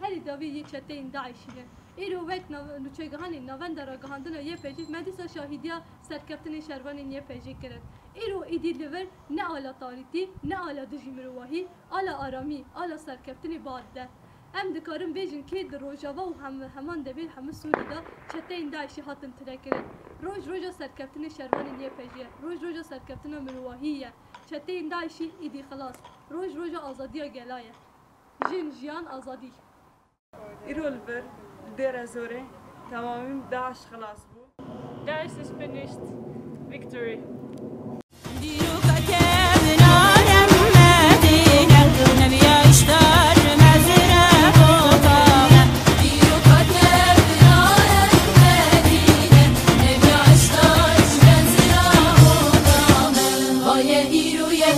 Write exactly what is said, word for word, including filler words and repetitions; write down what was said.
Herî dawî yê çeteyên DAIŞ'î ne. Îro wek nav-, nûçegihanên Navenda Ragihandina Y P G me dîsa şahîdiya serkeftinên şervanên Y P G kirin. Îro êdî li vir ne ala tarîtî, ne ala dijî mirovahî, ala aramî, ala serkeftinê bar dide. Em dikarin bêjin kê di Rojava û hem, heman devê hemû Sûrî de çeteyên DAIŞ'î hatin tirekirin. Roj roja serkeftinê şervanên Y P G ye. Roj roja serkeftina mirovahî ye. Çeteyên DAIŞ'î êdî xilas. Roj roja azadiya gela ye. Jin, jiyan, azadî. Îro li vir li Dêre Zorê temamî DAIŞ xilas bû. DAIŞ is finished. Victory. Dîroka kevin alem Medîne, nebiya îştar mezre hotame. Dîroka kevin alem Medîne, nebiya îştar mezre hotame. Vaye îro ye